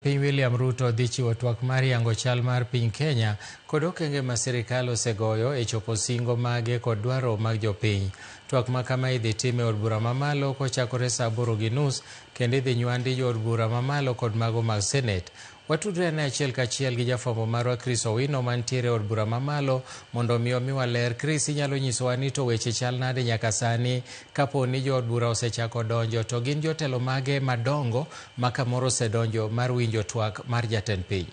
Piny William Ruto dhi chiwo twak mar yango chal mar piny Kenya kod okenge ma sirikal osegoyo e chopo singo mage kod dwaro mag jopiny. Twak ma kama idhi tim e od bura mamalo kochakore saa 8:30 kendo idhi nywandi jood bura mamalo kod mago mag senet. Watudre ane achiel kachiel gi jafwambo marwa Chris Owino mantiere e od bura mamalo mondo omi omiwa ler. Chris, inyalo nyisowa ni to weche chal nade nyaka sani kapo ni jood bura osechako donjo to gin jotelo mage madongo ma kamoro osedonjo mar winjo twak mar jatend piny?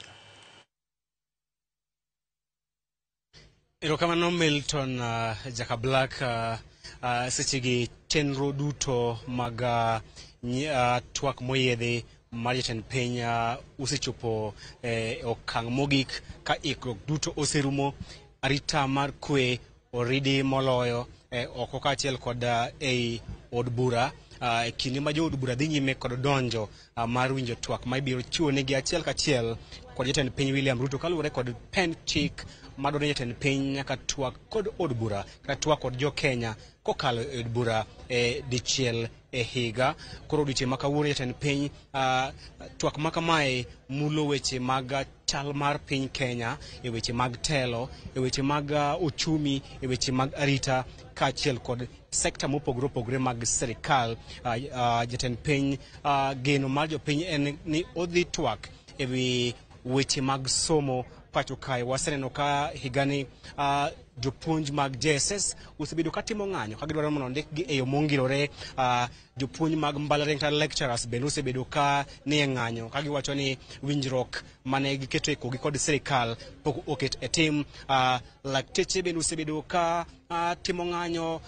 Erokamano Milton Jaka Black. Sechegi chenro duto mag twak moyiedhi mar jatend piny osechopo e okang' mogik ka ikruok duto oserumo. Arita mar kwe oridi moloyo oko kaachiel kod ei od bura e kinde ma jood bura dhi nyime kod donjo mar winjo twak ma ibiro chiwo negi achiel kachiel kod jatend piny William Ruto kaluwore kod pend chik madwaro ni jatend piny nyaka twak kod od bura kata twak kod jo Kenya kokalo e od bura e dichiel e higa. Koro odiochieng' ma kawuono jatend piny twak ma kamae mulo weche mag chal mar piny Kenya e weche mag telo, e weche mag uchumi, e weche mag arita kaachiel kod sekta mopogore opogore mag sirikal. Jatend piny geno mar jopiny en ni odhi twak e wi weche mag somo pacho kae. Waseneno ka higani jopuonj mag JSS osebedo katimo ng'anyo ka gidwaro mondo ondikgi e yo mongirore. Jopuonj mag mbalariany kata lecturers bende osebedo ka nie ng'anyo ka giwacho ni winjruok mane giketo e kogi kod sirikal pok oket e tim. Lakteche bende osebedo ka timo ng'anyo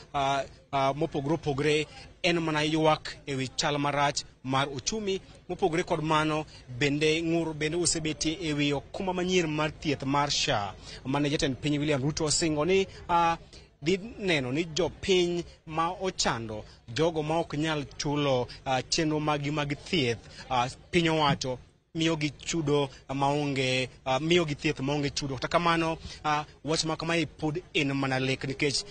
mopogore opogore, en mana ywak e wi chal marach mar uchumi. Mopogore kod mano bende ng'ur bende osebetie e wi okumba manyien mar thieth mar SHA mane jatend piny William Ruto osingo ni dhi neno ni jopiny ma ochando, jogo ma ok nyal chulo chenro maggi mag thieth, piny owacho miyogi chudo maonge, miyogi thieth maonge chudo. Kata kamano wach ma kamae pod en mana lek nikech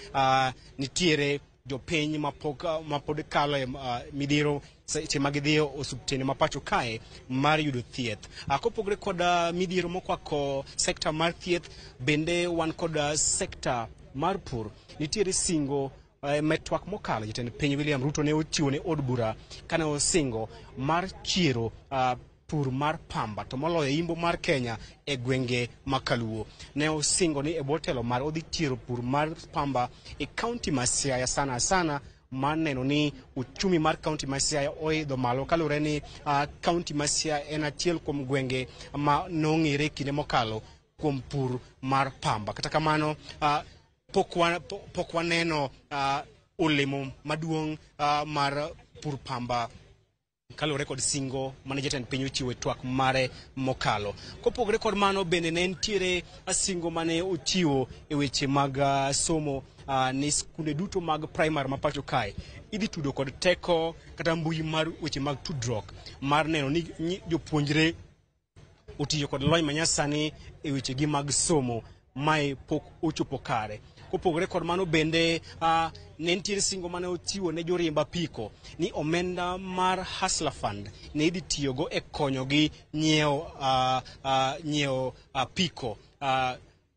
nitiere jopiny mapod kalo e midhiero seche ma gidhi e osuptende ma pacho kae mar yudo thieth. Kopogore kod midhiero mokwako sekta mar thieth, bende wan kod sekta mar pur. Nitiere singo e twak mokalo jatend piny William Ruto ne ochiwo ne od bura kane osingo mar chiero pur mar pamba to moloyo imbo mar Kenya e gwenge ma Kaluo. Ne osingo ni e bwo telo mare odhi chiero pur mar pamba e kaunti ma Siaya sana sana mar neno ni uchumi mar kaunti ma Siaya oidho malo kaluwore ni kaunti ma Siaya en achiel kuom gwenge ma nong'ere kinde mokalo kuom pur mar pamba. Kata kamano pok waneno olemo maduong' mar pur pamba kaluwore kod singo mane jatend piny ochiwo e twak mare mokalo. Kopogore kod mano bende ne nitiere singo mane ochiwo e weche mag somo ni skunde duto mag primary ma pacho kae idhi tudo kod teko kata mbui mar weche mag tudruok mar neno ni jopuonjre otiyo kod lony manyasani e wechegi mag somo. Mae pok ochopo kare. Kopogore kod mano bende ne nitiere singo mane ochiwo ne joriemb apiko ni omenda mar Hustler Fund ne idhi tiyogo e konyogi nyiewo apiko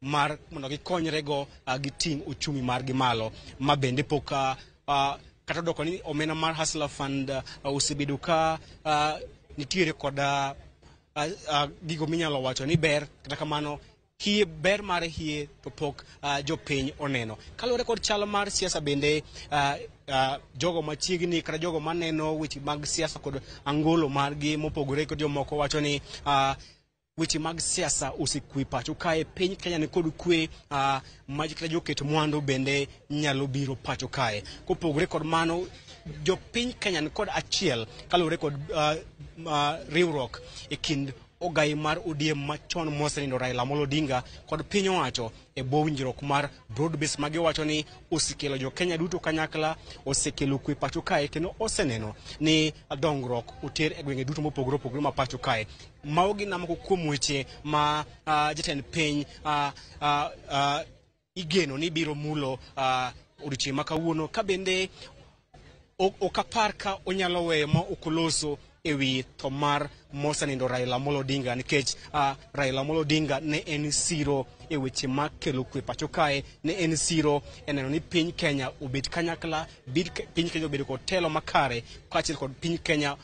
mar mondo gikonyrego giting' uchumi margi malo, ma bende pok kata odoko ni omenda mar Hustler Fund osebedo ka nitiere kod gigo minyalo wacho ni ber, kata kamano hie ber mare hie to pok jopiny oneno. Kaluwore kod chal mar siasa bende jogo machiegni kata jogo maneno weche mag siasa kod angolo margi mopogore kod jomoko wacho ni weche mag siasa osekwe pacho kae. Piny Kenya ni kod kwe ma kata joket mwandu bende nyalo biro pacho kae. Kopogore kod mano, jopiny Kenya ni kod achiel kaluwore kod riwruok e kind ogai mar ODM machon mosenindo Raila Amolo Odinga kod piny owacho e bwo winjruok mar broad base ma giwacho ni osekelo jo Kenya duto kanyakla, osekelo kwe pacho kae kendo oseneno ni dongruok oter e gwenge duto mopogore opogore ma pacho kae. Mago gin moko kuom weche ma jatend piny igeno ni biro mulo odiochieng' ma kawuono, ka bende ok apar ka onyalo weyo ma ok oloso ewi tho mar mosenindo Raila Amolo Odinga, nikech Raila Amolo Odinga ne en siro e weche mag kelo kwe pacho kae, ne en siro e neno ni piny Kenya obet kanyakla, piny Kenya obedo kod telo makare, kaachiel kod piny Kenya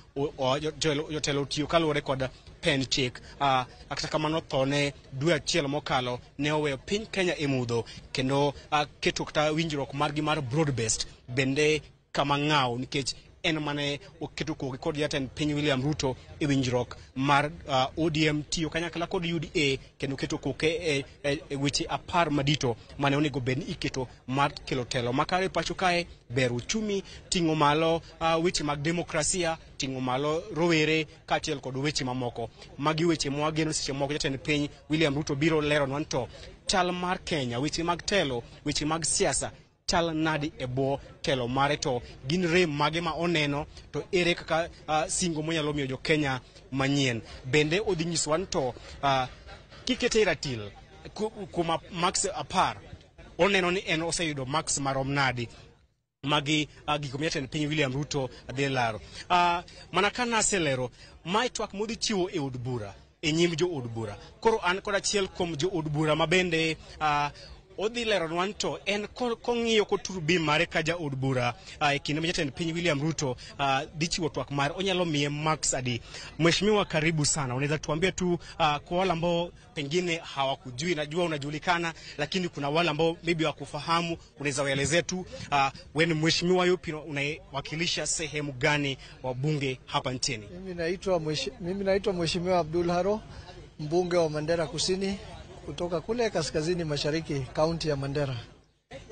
jotelo otiyo kaluwore kod pend chik. Kata kamano thone dwe achiel mokalo ne oweyo piny Kenya e mudho, kendo keto kata winjruok margi mar broad based bende kama ng'aw, nikech en mane oketo kogi kod jatend piny William Ruto e winjruok mar ODM tiyo kanyakla kod UDA, kendo keto koke e weche 10 madito mane onego bed ni iketo mar kelo telo makare pacho kae, ber uchumi, ting'o malo weche mag demokrasia, ting'o malo rowere kaachiel kod weche mamoko. Magi weche mwageno seche moko jatend piny William Ruto biro leronwa to chal mar Kenya, weche mag telo, weche mag siasa chal nadi e bwo telo mare, to gin rem mage ma oneno, to ere kaka singo monyalo miyo jo Kenya manyien. Bende odhi nyisowa ni to kikete e ratil kuma max 10 oneno ni en oseyudo max marom nadi. Magi gik ma jatend piny William Ruto dhi laro. Mana ka naselero, mae twak modhi chiwo e od bura, e nyim jo od bura. Koro an kod achiel kuom jo od bura ma bende odhi leronwa ni to en kong'iyo koturu mare ka ja od bura e kinde ma jatend piny William Ruto dhi chiwo twak mare, onyalo miye max adi. Mheshimiwa, karibu sana. Unaweza tuambia tu kwa wale ambao pengine hawakujui, najua unajulikana, lakini kuna wale ambao maybe hawakufahamu, unaweza waelezea tu wewe ni mheshimiwa yupi, unawakilisha sehemu gani wa bunge hapa nchini? Mimi naitwa Mheshimiwa Abdul Haro, mbunge wa Mandera Kusini kutoka kule kaskazini mashariki, kaunti ya Mandera.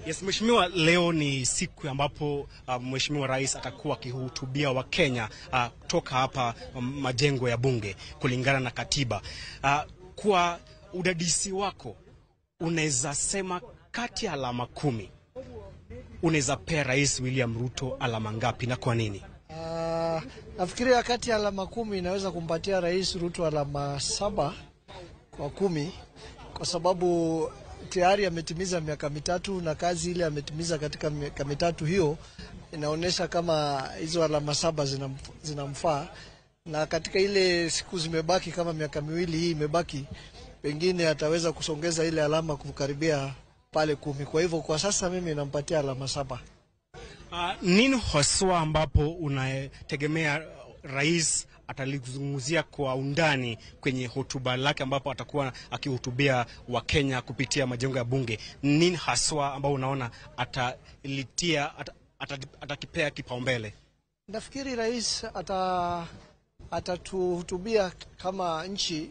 Yes, Mheshimiwa, leo ni siku ambapo Mheshimiwa Rais atakuwa akihutubia wa Kenya kutoka hapa majengo ya bunge kulingana na katiba. Kwa udadisi wako unaweza sema kati ya alama 10 unaweza pea Rais William Ruto alama ngapi na kwa nini? Nafikiria kati ya alama 10 inaweza kumpatia Rais Ruto alama 7 kwa 10, kwa sababu tayari ametimiza miaka 3 na kazi ile ametimiza katika miaka 3 hiyo inaonesha kama hizo alama 7 zinamfaa, na katika ile siku zimebaki kama miaka 2 hii imebaki, pengine ataweza kusongeza ile alama kukaribia pale 10. Kwa hivyo kwa sasa mimi nampatia alama 7. Nini haswa ambapo unategemea rais atalizungumzia kwa undani kwenye hotuba lake ambapo atakuwa akihutubia Wakenya kupitia majengo ya bunge? Nini haswa ambao unaona atalitia atakipea kipaumbele? Nafikiri rais atatuhutubia kama nchi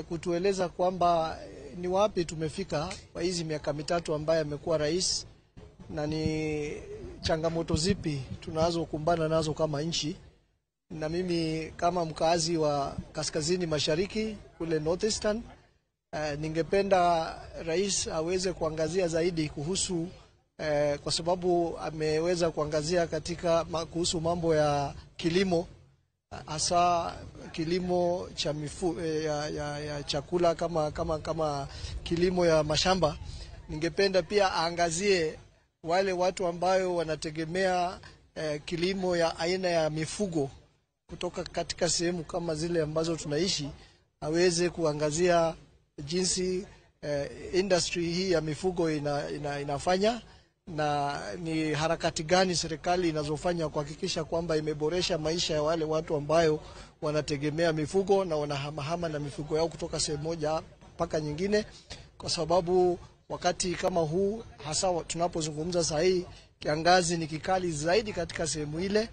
kutueleza kwamba ni wapi tumefika kwa hizi miaka 3 ambaye amekuwa rais, na ni changamoto zipi tunazokumbana nazo kama nchi. Na mimi kama mkazi wa kaskazini mashariki kule Northeastern, ningependa rais aweze kuangazia zaidi kuhusu kwa sababu ameweza kuangazia katika kuhusu mambo ya kilimo, hasa kilimo cha ya chakula kama kilimo ya mashamba. Ningependa pia aangazie wale watu ambayo wanategemea kilimo ya aina ya mifugo kutoka katika sehemu kama zile ambazo tunaishi, aweze kuangazia jinsi industry hii ya mifugo inafanya na ni harakati gani serikali inazofanya kuhakikisha kwamba imeboresha maisha ya wale watu ambayo wanategemea mifugo na wanahamahama na mifugo yao kutoka sehemu moja mpaka nyingine, kwa sababu wakati kama huu hasa tunapozungumza saa hii kiangazi ni kikali zaidi katika sehemu ile,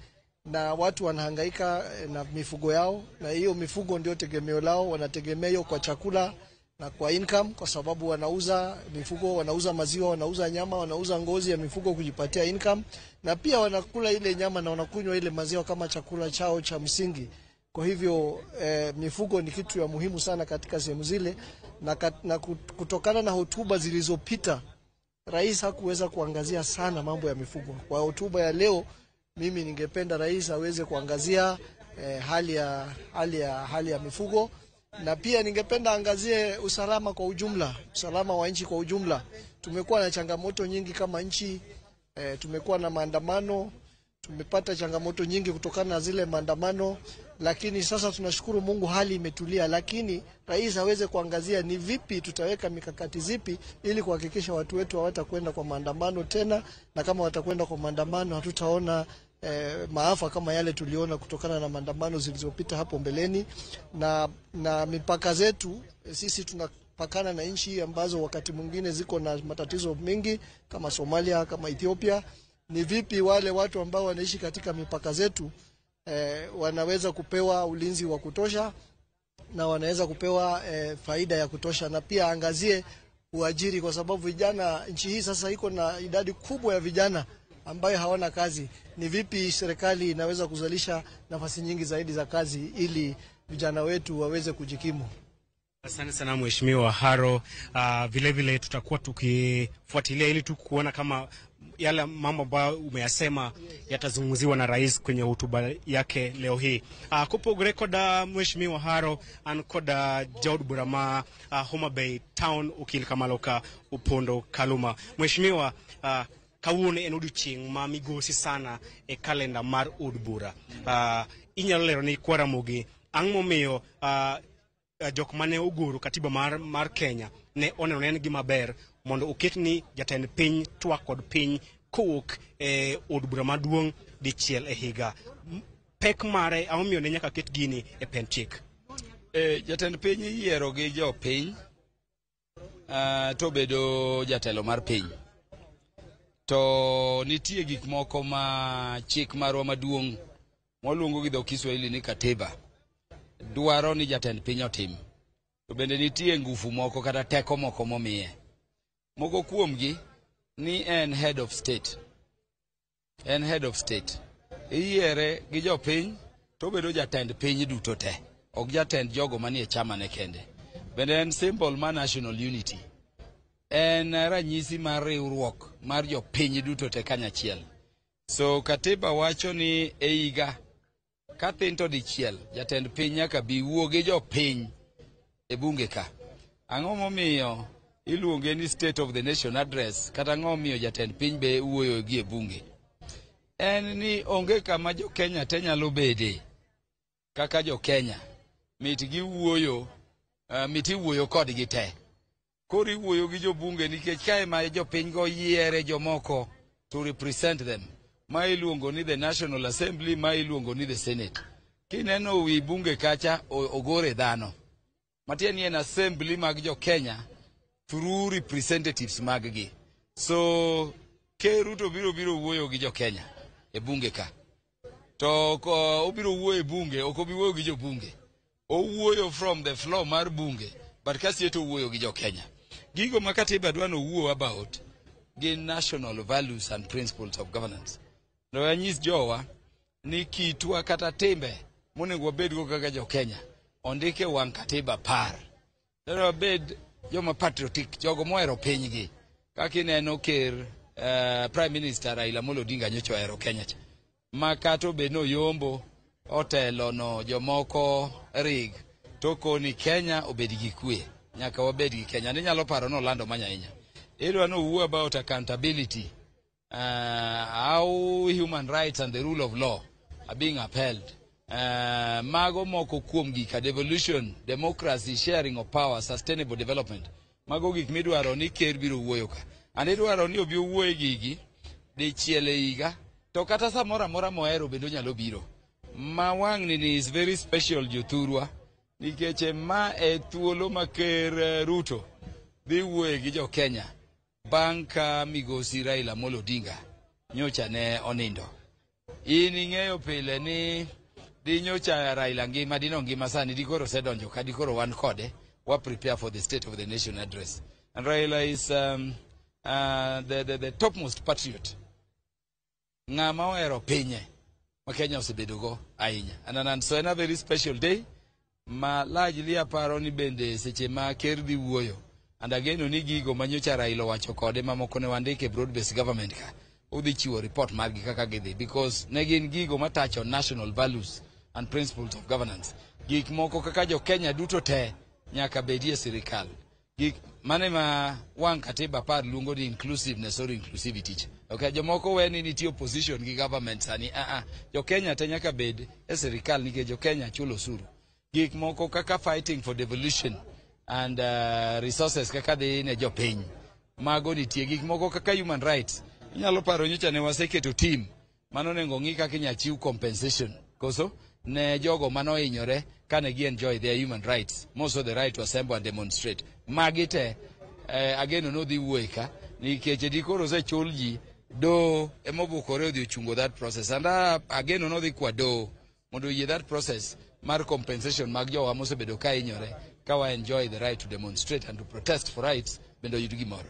na watu wanahangaika na mifugo yao, na hiyo mifugo ndio tegemeo lao, wanategemea hiyo kwa chakula na kwa income, kwa sababu wanauza mifugo, wanauza maziwa, wanauza nyama, wanauza ngozi ya mifugo kujipatia income, na pia wanakula ile nyama na wanakunywa ile maziwa kama chakula chao cha msingi. Kwa hivyo mifugo ni kitu ya muhimu sana katika sehemu zile, na kutokana na hotuba zilizopita rais hakuweza kuangazia sana mambo ya mifugo. Kwa hotuba ya leo mimi ningependa rais aweze kuangazia hali ya mifugo, na pia ningependa angazie usalama kwa ujumla, usalama wa nchi kwa ujumla. Tumekuwa na changamoto nyingi kama nchi, tumekuwa na maandamano, Tumepata changamoto nyingi kutokana na zile maandamano, lakini sasa tunashukuru Mungu hali imetulia, lakini rais aweze kuangazia ni vipi tutaweka mikakati zipi ili kuhakikisha watu wetu hawatakwenda kwa maandamano tena, na kama watakwenda kwa maandamano hatutaona maafa kama yale tuliona kutokana na maandamano zilizopita hapo mbeleni. Na mipaka zetu sisi tunapakana na nchi ambazo wakati mwingine ziko na matatizo mengi kama Somalia, kama Ethiopia. Ni vipi wale watu ambao wanaishi katika mipaka zetu wanaweza kupewa ulinzi wa kutosha na wanaweza kupewa faida ya kutosha, na pia angazie uajiri, kwa sababu vijana, nchi hii sasa iko na idadi kubwa ya vijana ambayo hawana kazi. Ni vipi serikali inaweza kuzalisha nafasi nyingi zaidi za kazi ili vijana wetu waweze kujikimu? Asante sana Mheshimiwa Haro. Vile vile tutakuwa tukifuatilia ili tu kuona kama yale mambo ambayo umeyasema yatazungumziwa na rais kwenye hotuba yake leo hii. Kopogore koda Mheshimiwa Haro an koda jaod bura ma Homa Bay Town okil Kamaloka Opondo Kaluma. Mheshimiwa, kawuono en odiochieng' ma migosi sana e kalenda mar od bura. Inyalo lero ni kwa Ramogi ang' momiyo jok mane ogoro katiba mar Kenya ne oneno ne en gima ber mondo oket ni jatend piny twak kod piny kowuok e od bura maduong' dichiel e higa. Pek mare ang'o miyo ne nyaka ket gini e pend chik? Jatend piny iyiero gi jopiny to bedo jatelo mar piny. To nitie gik moko ma chik marwa maduong' mwaluongo gi dho Kiswahili ni katiba dwaro ni jatend piny otim. To bende nitie ngufu moko kata teko moko momiye. Moko kuomgi ni en head of state. En head of state. Iyiere gi jopiny to obedo jatend piny duto te. Ok jatend jogo manie chama ne kende. Bende en symbol mar national unity. En ranyisi mar riwruok mar jopiny duto te kanyachiel. So katiba wacho ni e higa ka thin to dichiel jatend piny nyaka bi wuo gi jopiny e bunge ka. Ang'o momiyo iluonge ni State of the Nation Address kata ang'o momiyo jatend piny be wuoyo gi e bunge? En ni onge kama jo Kenya te nyalo bede kaka jo Kenya mit giwuoyo mit iwuoyo kodgi te. Koro iwuoyo gi jobunge nikech kae ma jopiny go yiere jomoko to represent them. Ma iluongo ni the National Assembly, ma iluongo ni the Senate. Kineno wi bunge kacha ogore dhano. Matiende ni en assembly mag jo Kenya through representatives mag gi. So Ker Ruto biro wuoyo gi jo Kenya e bunge ka. To obiro wuoyo e bunge, ok obi wuoyo gi jobunge. Owuoyo from the floor mar bunge, but kasie to owuoyo gi jo Kenya. Gigo ma katiba dwa nowuo about gin national values and principles of governance. To anyis jowa ni kitwa kata timbe monego wabedgo kaka jo Kenya ondike wang' katiba 10. Dwaro wabed joma patriotic, jogo mohero pinygi. Kaka ineno ker Prime Minister Raila Amolo Odinga nyocha ohero Kenya cha. Ma kata obed ni oyombo otelo no jomoko rig to koni Kenya obed gi kwe. Nyaka wabed gi Kenya. Ninyalo paro nolando manya ahinya. Idwa nowuo about accountability. How human rights and the rule of law are being upheld. Mago moko kuom gika devolution, democracy, sharing of power, sustainable development. Mago gik midwaro ni ker biro wuoyo ka. And idwaro ni obi owuoye gigi dichiel e higa to kata samoro amora mohero bende onyalo biro. Ma wang'ni ni is very special jothurwa nikech ma e thuolo ma ker Ruto dhi wuoye gi jo Kenya bang' ka migosi Raila Amolo Odinga nyocha ne onindo. In ing'eyo pile ni di nyocha Raila ngima dino ngima sani dikoro osedonjo ka dikoro wan kode wa prepare for the State of the Nation Address. And Raila is the topmost patriot. Ng'ama ohero pinye ma Kenya osebedogo ahinya. And so en a very special day ma largely aparo ni bende seche ma ker dhi wuoyo. And ageno ni gigo ma nyocha Raila owacho kode mamoko ne wandike e broad based government ka odhi chiwo report margi kaka gidhi because ne gin gigo ma touch on national values and principles of governance. Gik moko kaka jo Kenya duto te nyaka bedie sirikal. Gik mane ma wang' katiba 10 luongo ni inclusiveness or inclusivity cha. Okay, jomoko we ni nitie opposition gi government sani. Ah ah, jo Kenya te nyaka bed e sirikal nikech jo Kenya chulo osuru. Gik moko kaka fighting for devolution and resources kaka dhi ne jopiny. Mago nitie gik moko kaka human rights. Inyalo paro nyocha ne waseketo team mano onego ng'i kaka inyalo chiw compensation koso ne jogo manohinyore kane gi enjoy their human rights, most of the right to assemble and demonstrate. Magi te ageno nodhi wuoye ka nikech di koro osechul ji doho emobukore odhi ochungo that process and ageno nodhi kwa doho mondo oyie that process mar compensation mag jowa mosebedo ka hinyore ka wa enjoy the right to demonstrate and to protest for rights bende oyud gimoro.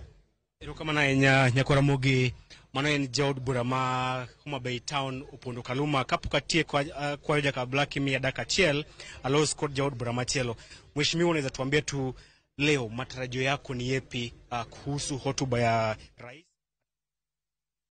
Erokamano ahinya, Nyakwar Ramogi. Mano en jaod bura ma Homa Bay Town, Opondo Kaluma. Kapok atieko, kwayo Jaka Black miya dakika achiel alos kod jaod bura machielo. Mheshimiwa, unaweza tuambia tu leo matarajio yako ni yepi kuhusu hotuba ya rais?